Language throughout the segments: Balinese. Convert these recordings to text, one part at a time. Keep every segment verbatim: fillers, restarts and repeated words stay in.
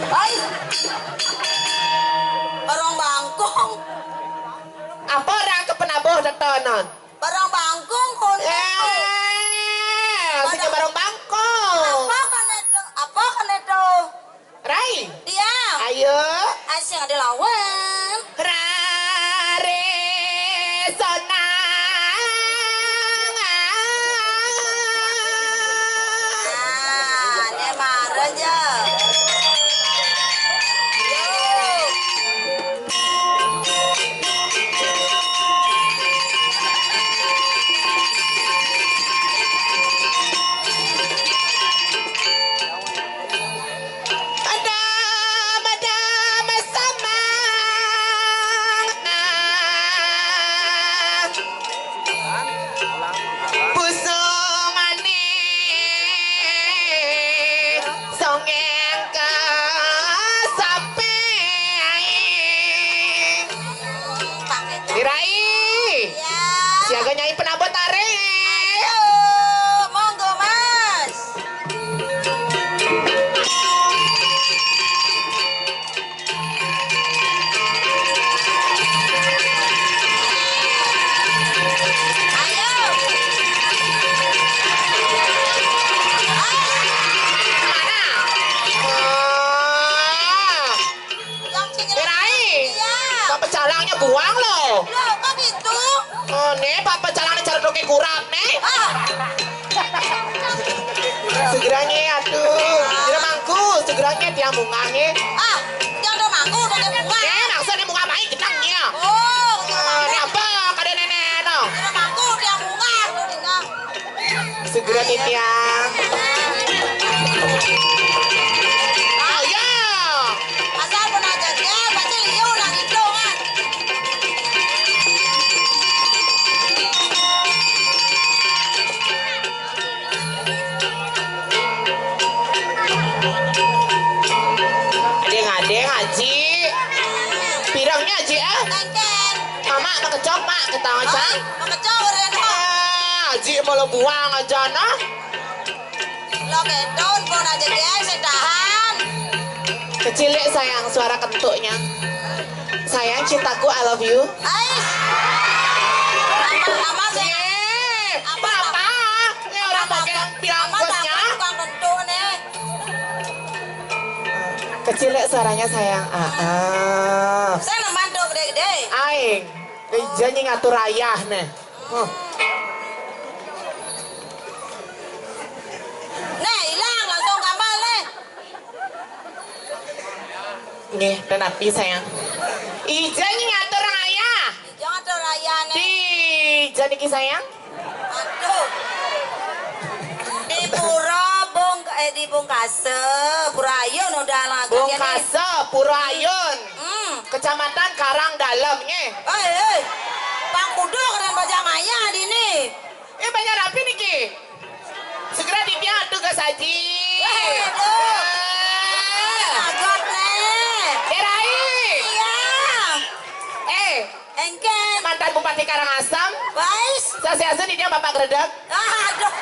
Hai. Barong bangkong. Apa orang ke penabuh tetonon? Barong bangkong, kon. Eh, sing barong bangkong. Apa kene to? Apa kene to? Rai. Diam. Ayo. Asing ada lawan. Rare sonang. Ah, ne mara ja. Yo. Ada, ada, sama. Pusungane songgeng ke samping. Dirai. Iya. Siaga nyai penabut are. Ayo, monggo, Mas. Rai, iya. Pak pecalangnya buang loh. Loh, kok gitu? Oh, nih, Pak pecalangnya cara doke kurap nih. Ah. Segeranya, aduh. Tidak mangku, segeranya tiang bunganya. Ah, tiang udah mangku, udah dia bunga. Eh, maksudnya bunga apa? Gedangnya. Oh, ini apa? Kada nenek, no. Udah mangku, tiang bunga. Segera nih, tiang. Ayo. Asal pun aja dia, pasti liu nang itu kan. Adeng-adeng, Aji. Pirangnya, Aji, ah? Mama, makecok, Mak, ketawa, Cang. Makecok, udah enak. Ah, Aji malah buang aja, nah. Lo gendong, pun aja dia, saya tahan. Kecilik, sayang, suara kentuknya. Sayang, cintaku, I love you. Ais. Apa, apa, saya? Eh, apa, apa? Ini orang pakai bilang bosnya. Tukang kentuk nih. Kecilik suaranya, sayang. Ah, ah. Saya neman tuh gede-gede. Aing. Eh, janji ngatur ayah nih. Huh. Nih, hilang, langsung gamal nih. Nggih, tenapi, sayang. Ija nyi ngatur ayah. Ija ngatur ayah, nih. Di, ija niki, sayang. Aduh. Di Pura Bung, eh, di Bungkasa, Pura Ayun udah lagi, ya, nih. Bungkasa, Pura Ayun. Hmm. Kecamatan Karang Dalam, nggih. Eh, eh. Pang kudu keren bajang ayah di nih. Eh, banyak rapi niki. Segera dipiang tugas haji. Eh, aduh. Eh. Agak, nih. Derai. Iya. Eh. Engken. Mantan Bupati Karangasem. Wais. Sasiasun ini Bapak Gredeg. Ah, aduh.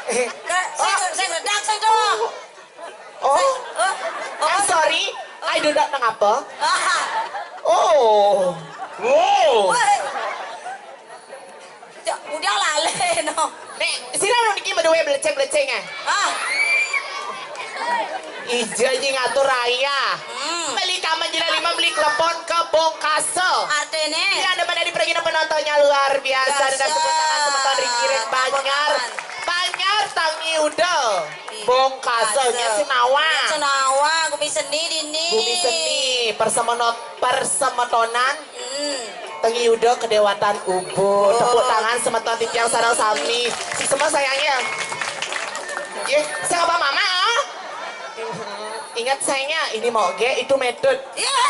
Eh, eh. Ke, saya, oh, saya Gredeg, saya dong. Oh, oh, oh. I'm sorry, I do not mengapa. Ah. Oh, wow. Woi. Cak, udah lale, no. Nek, sira lo niki berdua beleceng-beleceng, eh? Ah. Ija nyi ngatur ayah. Hmm. Beli kaman jila lima, beli klepon ke Bongkase. Artine? Bila ada pada di pergi penontonnya luar biasa. Biasa. Dan tepuk tangan semeton Ricky Red Banjar. Tepuk tangan. Banjar. Tangi Uda, Bongkasa, nya Senawa. Senawa, Gumi Seni dini. Gumi Seni, persemenot-, persemetonan. Hmm. Tangi Uda kedewatan Ubud. Oh. Tepuk tangan semeton titiang sareng sami. Semua sayangnya. Ye, sing apa mama? Ingat sayangnya, ini moge, itu metut. Ye.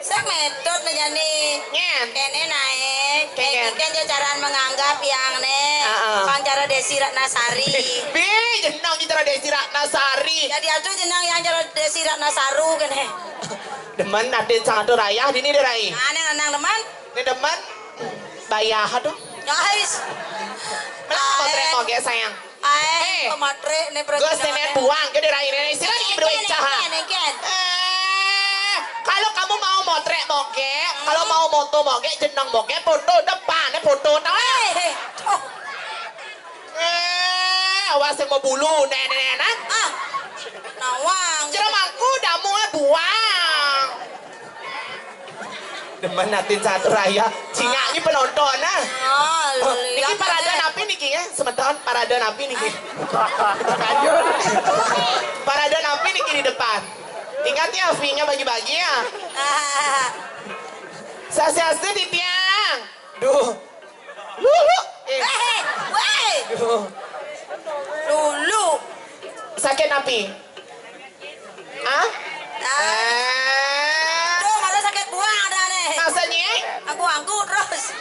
Sing metut ne jani. Nyen. Kene nae. Kene. Iki kan cara menganggap yang ne. Heeh. Pang cara Desi Ratnasari. Bi, jeneng iki cara Desi Ratnasari. Jadi atuh jeneng yang cara Desi Ratnasaru kene. Demen atin sang atur ayah dini deh rai. Ane nenang demen. Ini demen. Bayah aduh. Guys. Melang motrek moge sayang. Ae, eh, pematre ne berarti. Gus, nenek buang, gede rai, rai, sila dikibru caha. Nengken. Eh, kalau kamu mau motrek moge, kalau mau moto moge, jeneng moge, foto depan, eh, foto tau. Eh, eh, oh. Eh, awas yang mau bulu, nenek, nenek. Ah, nawang. Jero mangku, damu, eh, buang. Demen atin catur raya. Cingak ini penonton, ah. Oh, niki parade napi niki, ya? Semeton parade napi niki? Parade napi niki di depan? Ingat ya, fee-nya bagi-bagi ya. Swastiastu, titiang. Duh. Lulu. Eh. Eh, weh. Duh. Lulu. Sakit napi? Hah? Ah. Eh. Tuh, malah sakit buang ada nih. Masa nyi? Aku angku terus.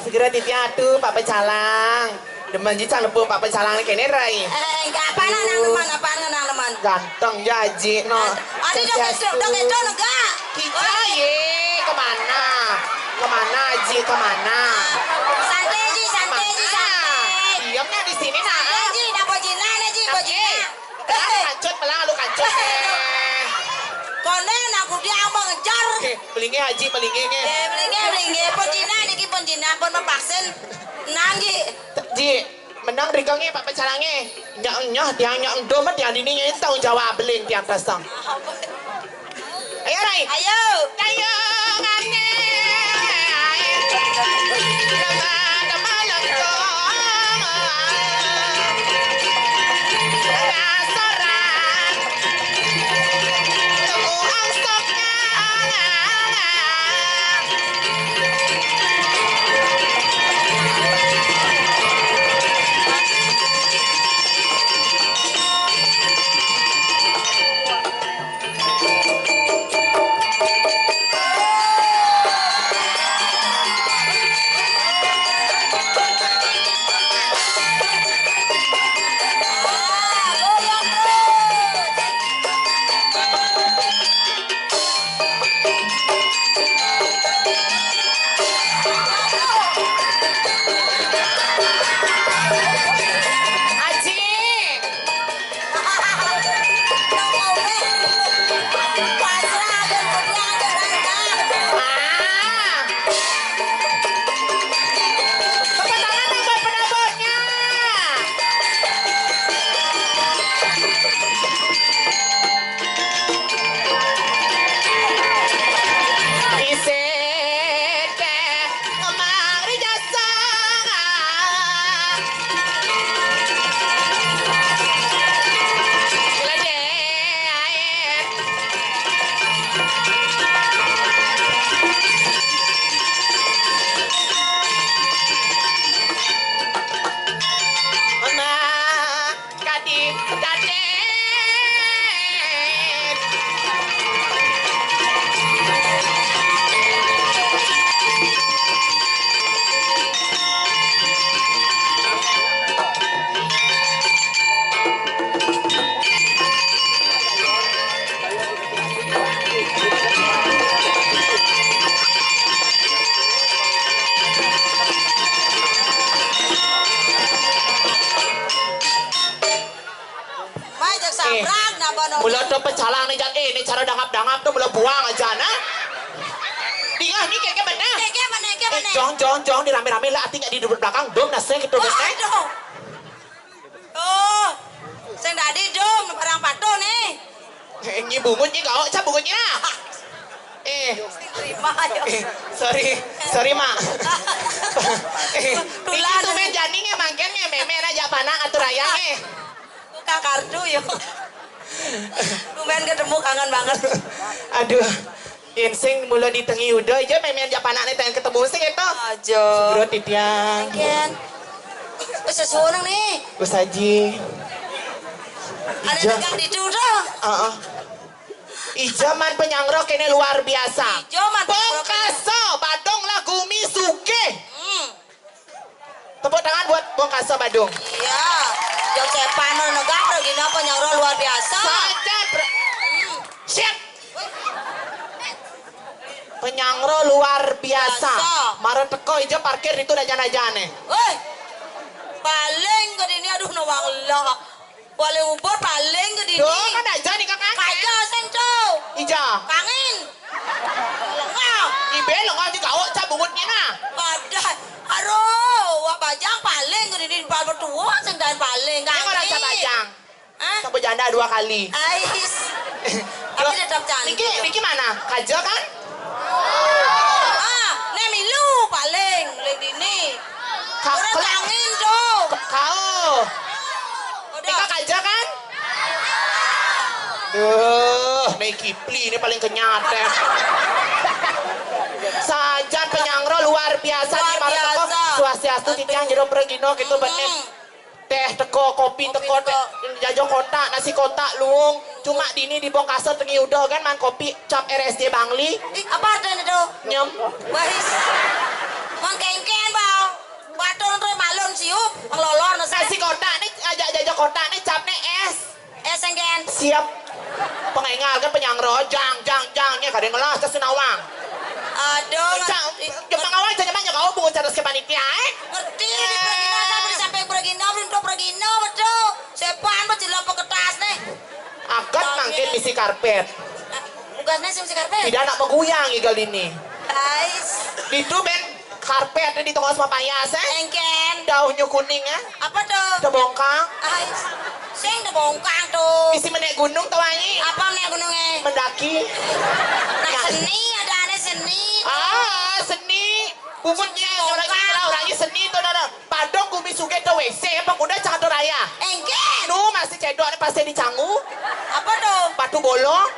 Segera titiatu, Pak Pecalang. Demen ji cang nepuk Pak Pecalang kene rai. Eh, enggak apa nang teman, apa nang teman. Ganteng ya Aji no. Adi dok itu, dok itu enggak. Kita ye kemana? Kemana Aji kemana? Santai ji, santai ji, santai. Diamnya di sini nah. Santai ji, nah bojina nih ji, bojina. Nah, eh. Kancut, melang lu kancut, eh. Konden aku dia mau ngejar. Eh, pelinge Aji, pelinge nge. Eh, pelinge, pelinge. Pun Cina, niki pun Cina, pun mepaksin. Nang, Ji. Ji, menang rikenge Pak Pecalange. Nyak nyah tiang nyak endom tiang dini nyak tanggung jawab beling tiang tasang. Ayo, Rai. Ayo. Ayo, ngane. Aji. Mai jak sabrak napa no. Mula to pecalang nih jak, eh, ini cara dangap-dangap tuh mula buang aja nah. Dingah nih keke bener. Keke bener, keke bener. Eh, jong, jong, jong, di rame-rame lah, ati nggak di belakang, dong, nasi gitu, dong, eh. Aduh. Oh, sing dadi dong, barang patuh nih. Eh, nyi bungut nyi gaok, cak bungut nyi nah. Eh. Terima ya. Eh, sorry, sorry, Mak. Tulah. Iki tumben jani nge mangken nge meme aja panak atur ayah nge. Kak Kardu yo. Tumben ketemu, kangen banget. Aduh. Yen sing mula di Tengi Yuda aja meme aja panakne tengen ketemu sing itu. Aja. Bro titiang. Ken. Wis sesuwun nih. Wis aji. Ada Ija. Tekan di dulu. Heeh. Ija man penyangro kene luar biasa. Ija man penyangro kene. Bongkaso, badong lah gumi sugih. Hmm. Tepuk tangan buat Bongkaso Badung. Iya. Jog sepan negak lagi napa nyangro luar biasa. Saja, Bro. Hmm. Siap. Penyangro luar biasa. Biasa. Mara teko ija parkir itu aja-ajane. Woi. Paling ke dini, aduh, nawang lah. Paling ubur paling ke dini. Duh, kan aja nih, Kakak. Kaja sing, Cuk. Ija. Kangin. Lengah. Ibe lengah di kau, cap bungut ngena. Ada. Aduh, wak bajang paling ke dini, paling tua sing dan paling. Ini orang cap bajang. Hah? Sampai janda dua kali. Ais. Tapi tetap cantik. Niki, niki mana? Kaja kan? Ah, ne milu paling, paling dini. Ka-, orang kela-, kangin tuh. Ka-, kau. Udah. Nika kaja kan? Duh, Mei Kipli ini paling kenyat deh. Sajan penyangro luar biasa. Luar nih, Mara teko. Biasa. Swastiastu, aduh. Titiang jero pragina gitu, hmm. Bener. Teh teko, kopi teko, teh, jajo kotak, nasi kotak, luung. Cuma dini di Bongkaso Tengi Yuda kan man kopi cap R S J Bangli. Ih, apa artinya itu? Nyem. Wahis. Mang kengken, Bang. Batur terus malun siup, pengelolor nasi. Nasi kotak nih, aja jajo kotak nih capne es. Es engken. Siap. Pengengal kan penyangro, jang, jang, jang, nya kadang ngelas ke Sinawang. Aduh, jang, ngerti. Jepang awal aja nyemak kau bungut cadas ke panitia, eh? Ngerti, di Pragina, sampai, sampai Pragina, belum tuh Pragina, betul. Sepan, betul, apa kertas nih? Agat mangkin misi karpet. Bukan nih, misi karpet. Tidak nak meguyang igal ini. Guys. Itu ben karpet di tengah semua payas, eh? Engken. Daunnya kuning, eh? Apa tuh? Tebongkang. Ais. Sing tebongkang tuh. Isi menek gunung tau, Anyi? Apa menek gunung, eh? Mendaki. Nah, nah. Seni, ada aneh seni. Ah, seni. Bubutnya orang ini lah, orang ini seni tuh, nah, nah. Padong gumi suge tuh W C, apa kuda cang atur ayah? Engken. Nu masih cedok nih pasti dicangu. Apa tuh? Batu bolong.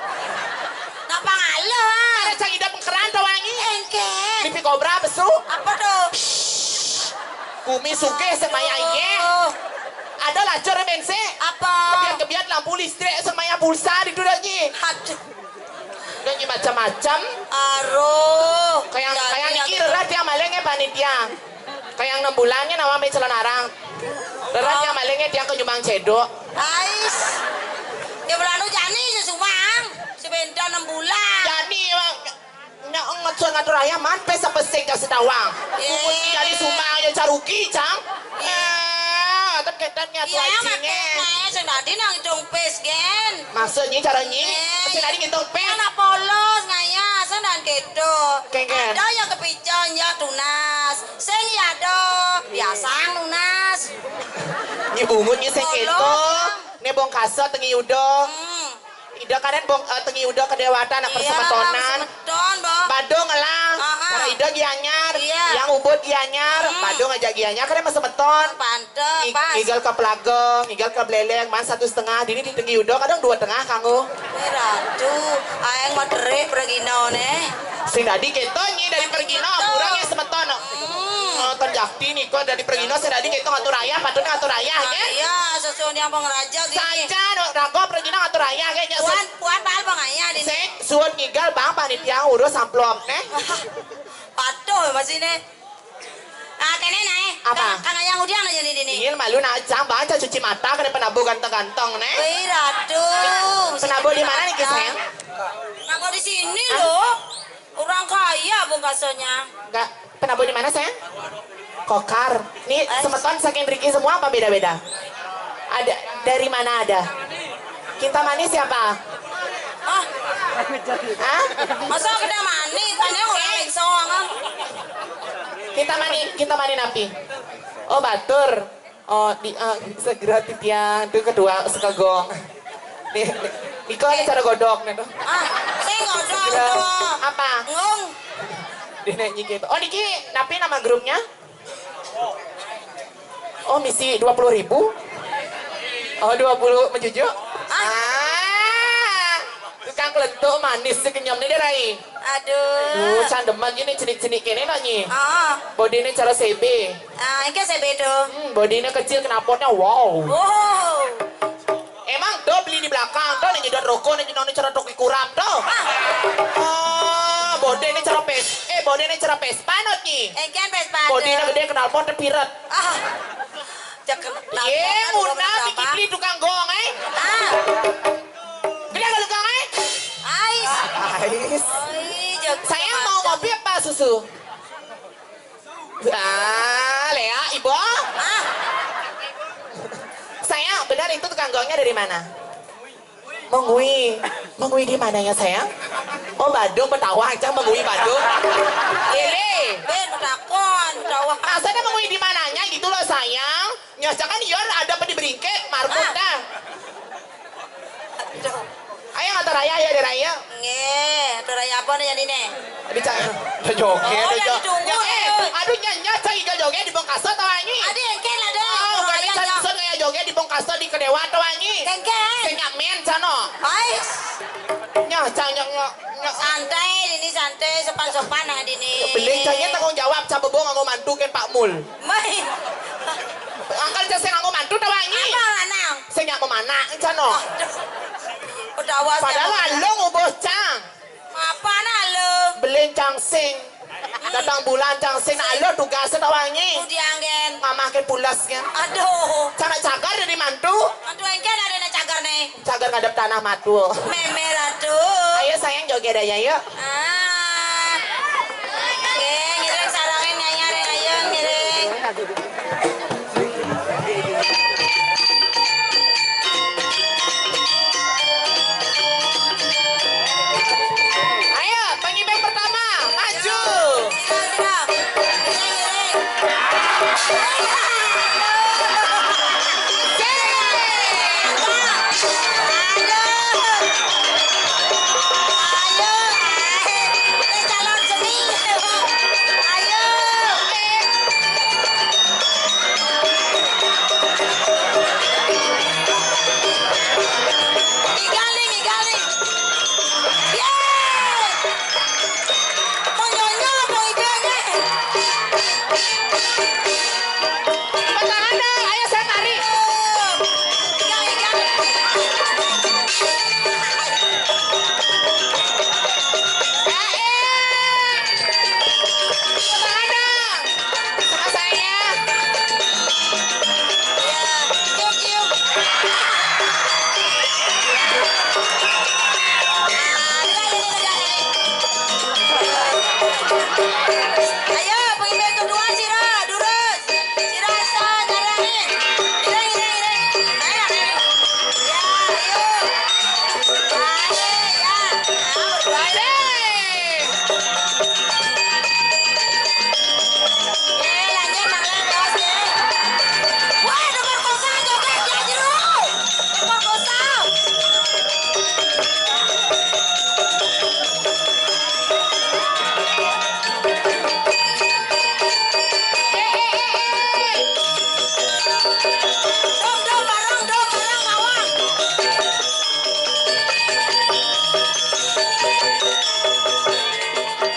Napa ngalah? Ada cang idap keran tau, Anyi? Engken. Mimpi kobra besu. Apa tuh? Gumi sugih sing maya iye. Oh. Ada lacur bensin. Apa? Kebiat-kebiat lampu listrik sing maya pulsa di duduk nyi. Aduh. Duduk nyi macam-macam. Aduh. Kayak, kayak niki rerat ya maling ya panitia. Kayak enam bulannya nawa ambil calon arang. Rerat ya maling ya tiang ke Nyumang Cedok. Ais. Ya belanu jani ya Sumang. Sebentar enam bulan. Jani, Bang. Nya enget suan ngatur ayah, man pes apa sing kasih tawang. Eh. Bubut ni dari Sumang yang carugi, cang. Eh. Eh, tetap ketan nya tu. Iya, ajinge. Makanya saya tadi nang hitung pes, gen. Maksudnya caranya? Eh, saya tadi ngitung pes. Anak polos, ngaya, saya dan kedo. Kengken. Ada yang kepican, ya tunas. Sing ya ada, biasa nunas. Ni bungut ni sing kedo. Polos. Ni bongkaso tengi udo. Hmm. Ida karen bong, eh, tengi uda kedewatan nak persemetonan. Iya, persemeton, Bang. Badung lah. Aha. Karena ida gianyar, iya. Yang ubud gianyar, hmm. Badung aja gianyar, karen persemeton. Pantep, pas. Ngigel ke Pelagong, ngigel ke Beleleng, man satu setengah, dini di tengi uda kadang dua tengah kanggo. Eh, ratu, aeng mah derik pergino ne. Sing dadi keto nyi dari pergino, kurangnya semeton. Hmm. Oh, terjakti nih kok dari pergino sing dadi keto ngatur ayah, patutnya ngatur ayah, ya. Iya, sesuai yang pengerajak ini. Saja, no, rago pergino ngatur ayah, kayaknya. Puan, puan bal bang ayah ini. Sing suut ngigal bang panitia urus amplop, nih. Patuh masih nih. Nah, kene nae. Apa? Kang, Kang Ayang Udiang aja nih, nih. Iya, malu nah, cang, bang, cang cuci mata, kena penabuh ganteng-ganteng, nih. Wih, ratu. Penabuh di mana nih, sayang? Penabuh di sini, loh. Orang kaya bungkasannya. Enggak. Penabuh di mana, sayang? Kokar. Nih, eh, semeton saking Riki semua apa beda-beda? Ada, dari mana ada? Kintamani siapa? Ah. Hah? Masa Kintamani? Tanya orang lain soang, ah. Kintamani, Kintamani napi? Oh, batur. Oh, di, eh, segera titiang tuh ketua sekagong. Nih, nih, Niko nih cara godok nih tuh. Ah, saya godok tuh. Apa? Ngung. Dia nyanyi gitu. Oh, niki, napi nama grupnya? Oh, misi dua puluh ribu. Oh, dua puluh menjujuk. Ah, tukang kelentuk manis si kenyamnya dia, Rai. Aduh. Duh, can demen ini cenik-cenik kene nak nyi. Ah. Bodinya cara C B. Ah, ini C B tuh. Hmm, bodinya kecil, knalpotnya wow. Wow. Emang do beli di belakang do, nih nyedot rokok, nih nyedot cara toki kurap do. Ah. Oh, bodinya cara pes, eh, bodinya cara Vespa not nyi. Engken Vespa. Bodinya gede, knalpotnya piret. Ah. Cek. Iya, ngundang bikin beli tukang gong, eh. Ah. Gede gak tukang, eh? Ais. Ais. Oi, jek. Sayang, mau kopi apa susu? Ah, Lea, Ibu. Ah. Sayang, benar itu tukang gongnya dari mana? Mengui, mengui di mananya, sayang? Oh, Badung, Betawa aja mengui Badung. Lele. Ben, takon, Betawa. Maksudnya mengui di mananya gitu loh, sayang. Nyocokan Yor ada apa di beringkit, marbut dah. Aduh. Ayo ngatur raya ya, ada raya. Nggih, ngatur raya apa nih jadi nih? Di ca-, ada joget, oh, ada udah jo-, ditunggu, ya, eh, aduh, nyanyi cai joget di Bongkaso tau anyi. Adi engkel ada. Oh, ngatur raya, cari sun kayak joget di Bongkaso di Kedewa tau anyi. Engkel. Sing nggak men cano. Ais. Nyah, cang, nyok, nyok, nyok. Santai, ini santai, sopan-sopan nah dini. Beling cangnya tanggung jawab, cabebo nganggo mantu kan Pak Mul. Mai. Angkal cang sing nganggo mantu tau anyi. Apa lanang? Sing nyak memanak cano. Aduh. Udah awas. Padahal ya, alung uboh cang. Apa nah lo? Beling cang sing. Datang bulan cang sing, nah, lo tugasnya tau anyi. Udah anggen. Mamah kan pulas kan. Aduh. Cang nak cagar jadi mantu. Mantu engkel ada nak cagar nih. Cagar ngadep tanah matu. Meme Ratu. Ayo sayang joget aja yuk. Ah. Oke, ngiring sarangin nyanyar ayo ngiring. Ayo, pengiring pertama, maju. Siap, siap. Ngiring, ngiring. Ayo. Ayo, ayo. Ini calon seni. Ayo. Igali, igali. Yeay. Mau nyonyo, mau ibenge. Petahana, ayo saya tarik. Petahana, sama saya. Ayo, pengiring kedua, sira, durus. Sira, sa, nyarangin. Iring, iring, iring. Ayo, ayo. Ya, ayo. Ayo, ya. Ayo, berdua. Eh, lanjut, Bang Lem, terus, ya. Wah, ada perkosaan joget, ya, Jero. Perkosaan. Dong, dong, bareng, dong, bareng, ngawang.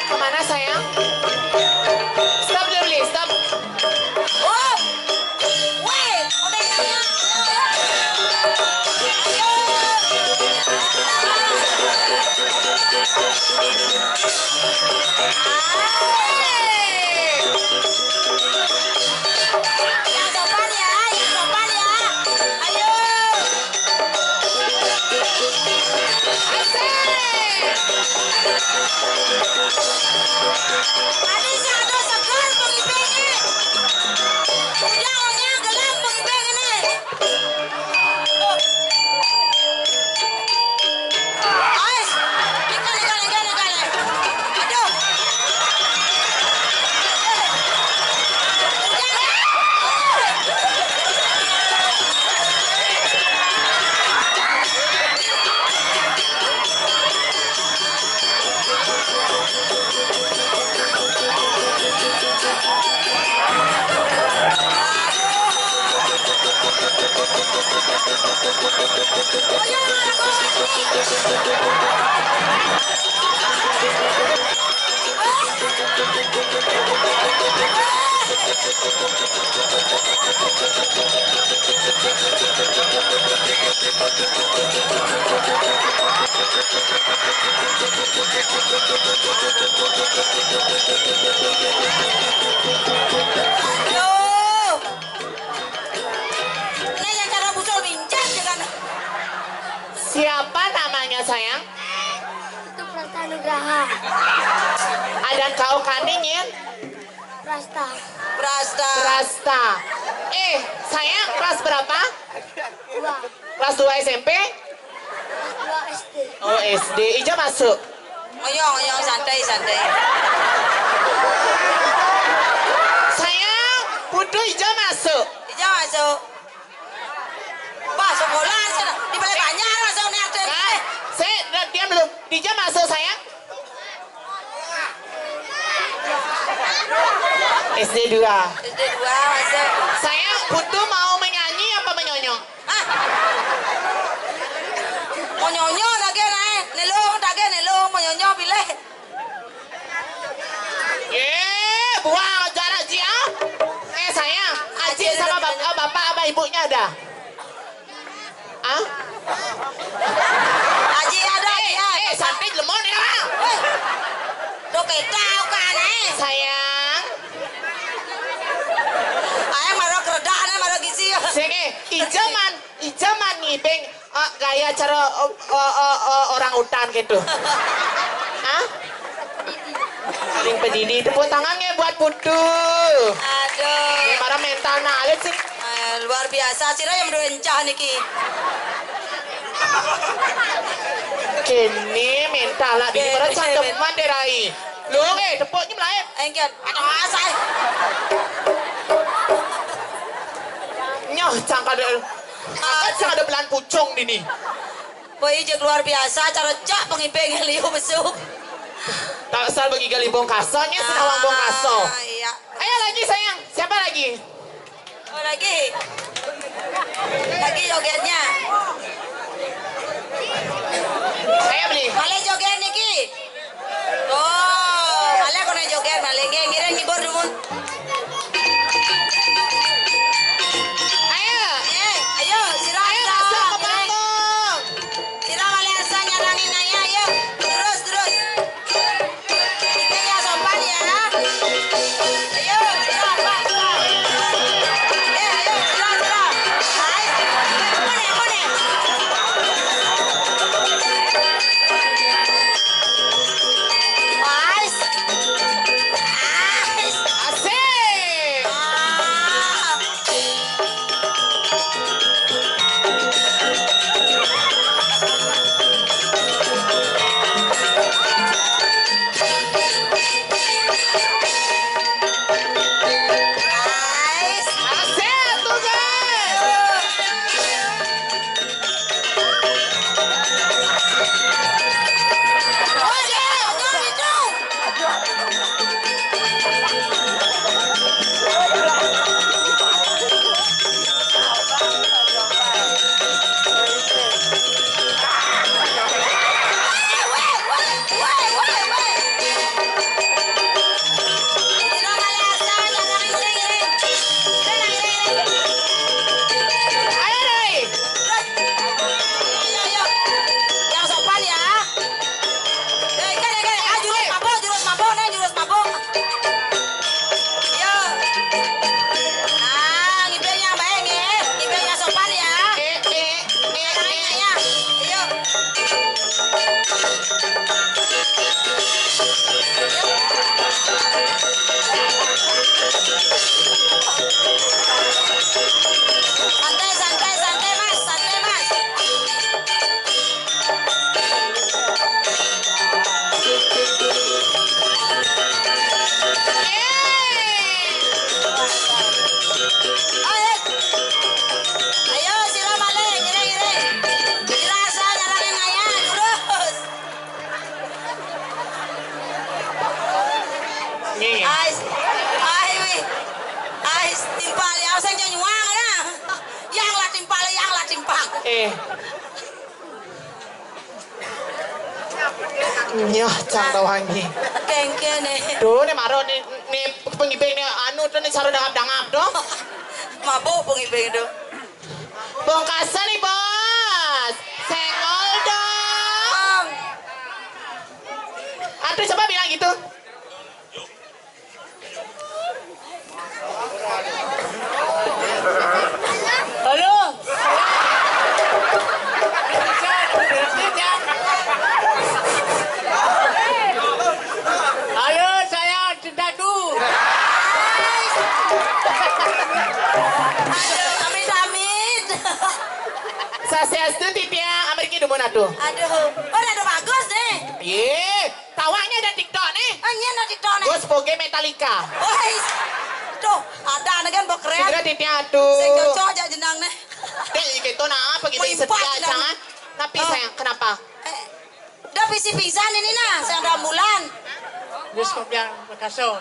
Kemana, sayang? Stop dulu, Li, stop. Oh. Weh, udah, sayang. Ayo. Yang sopan ya, yang sopan ya. Ayo. Asik. Tadi sih ada segar pengibingnya. Udah, udah, gelap pengibing ini. Ais, ikan, ikan, ikan, ikan. Aduh. Aduh. Nah, yang cara muncul mincet dengan. Siapa namanya, sayang? Itu Prasta Nugraha. Ada kau kandingin? Prasta. Prasta. Prasta. Eh, sayang, kelas berapa? Dua. Kelas dua S M P? Kelas dua S D. Oh, S D. Ijo masuk. Ngoyong, ngoyong, santai, santai. Sayang, Putu Ijo masuk. Ijo masuk. Wah, sekolah sana. Di Balai Banjar masuk nih, Ardén. Nah, saya, diam dulu. Ijo masuk, sayang. S D dua. S D dua masuk. Sayang, Putu mau menyanyi apa menyonyo? Hah? Mau nyonyo lagi, naik. Nelung, lagi, nelung, mau nyonyo, pilih. Eh, buang aja, Aji, ah. Eh, sayang, Aji sama bap-, eh, bapak apa ibunya ada? Ah? Aji ada, eh, Aji ada. Eh, santai lemon ya, Bang. Weh. Duh, kita kan, eh. Sayang. Ayah marah keredak, nah, marah gizi. Sing, eh, ijaman, ijaman ngibing, eh, gaya cara, eh, eh, eh, eh, orang utan gitu. Hah? Sing pedidi, tepuk tangannya buat Putu. Aduh. Ini marah mental nalit sih. Eh, luar biasa, sira yang menurut encah niki. Kene mental lah, di mana cangkeman deh, Rai. Lu, eh, tepuknya melayu. Engkian, atau asai. Nyoh, cangkal deh. Angkat cangkal ada belan pucung di ni. Woi, jek luar biasa, cara cak pengibing liu besuk. Tak asal bagi gali bongkaso, nya senawang bongkaso. Ah, iya. Ayo lagi, sayang, siapa lagi? Oh, lagi. Lagi jogetnya. Ayo, beli. Malih joget niki. Oh, malih kono joget, malih. Nggih, ngiring ngibur dumun. Ayo. Eh, ayo, sira. Ayo, sira, masuk ke ngiring. Panggung. Sira malih asa nyarangi ngayah, ayo. Terus, terus. Kita ya sopan ya. Ayo, gerak, gerak, gerak. Eh, ayo, gerak, gerak. Hai. Mana, mana? Hai. Hai. Asik. Ah. Yang sopan ya. Dek, dek, dek, ah, jurus mabuk, jurus mabuk, nih, jurus mabuk. Yo. Ah, ngibing yang baik, nggih. Ngibing yang sopan, ya. Eh, eh, eh, eh. Ayo. Santai, santai, santai, Mas. Santai, Mas. Ayo, sira malih, ngiring, ngiring. Sira asa nyarangi ngayah, lurus. Nggih. Ais, ai, wih. Ais, timpal ya, sing nyuwang, ya. Yang lah timpal, yang lah timpal. Eh. Nyah, cang tawangi. Kéngkén né. Duh, né maro né, né pengibing né anu to né cara dangap-dangap to. Mabuk pengibing to. Bongkasan nih, Bos. Senggol dong. Aduh, coba bilang gitu. Halo. Halo, saya Cintaku. Aduh, amit-amit. Swastiastu, Titiang, amriki dumun atuh. Aduh, oh, ada bagus deh. Yé. Tawangnya ada TikTok nih. Oh, nyén ada TikTok nih. Gus Poge Metallica. Wah, tuh, ada nih kan bok keren. Segera Titiang atuh. Sing cocok aja jenang nih. Dek, gitu nah, apa gitu setia jangan. Tapi sayang, kenapa? Eh, udah pisi pingsan ini nah, saya udah bulan. Gus Poge Picasso.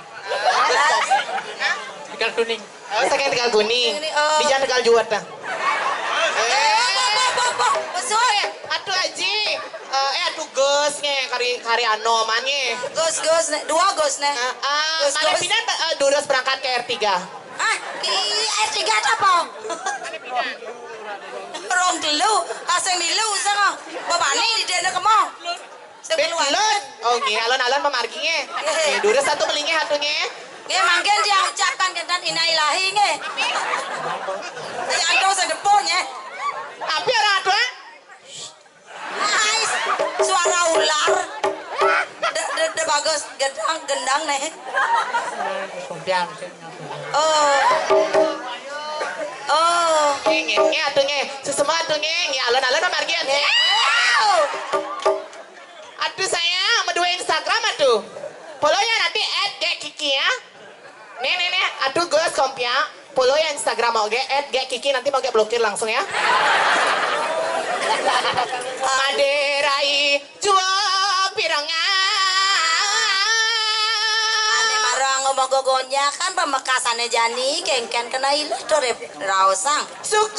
Tegal Kuning. Oh, saking Tegal Kuning. Ini, oh. Di Jalan Tegal Juat, nah. Eh, boh, boh, boh, boh. Besul. Eh, atuh Aji. Eh, eh, atuh Gus nge, kari, kari Anoman nge. Gus, Gus, né. Dua Gus, né. Heeh. Gus, Gus. Mana pindah, eh, durus berangkat ke R tiga. Hah? Di R tiga ada apa? Rong telu, asing milu, sing. Bapakné di déné kemo. Sing keluar. Belut. Oh, nggih, alon-alon pamargi nggih. Nggih, durus satu melingih atuh nggih. Nggih, mangkin dia ucapkan kenten inna ilahi nggih. Di anto sedepo nggih. Tapi orang atuh, eh? Ais, suara ular. De, de, de bagus gendang, gendang nih. Sompiang sih. Oh. Oh. Nggih, nggih, nggih, atuh nggih. Sesama atuh nggih, nggih, alon-alon pamargi atuh. Nggih. Aduh sayang, medua Instagram atuh. Follow ya nanti at Gek Kiki ya. Nih, nih, nih, aduh Gus Kompiang. Follow ya Instagram oge at Gek Kiki, nanti mau Gek blokir langsung ya. Madérai jua pirengan. Ané marang ngomong gogonjakan pamekasané jani kéngkén kena iluh to rep-, raosang. Suka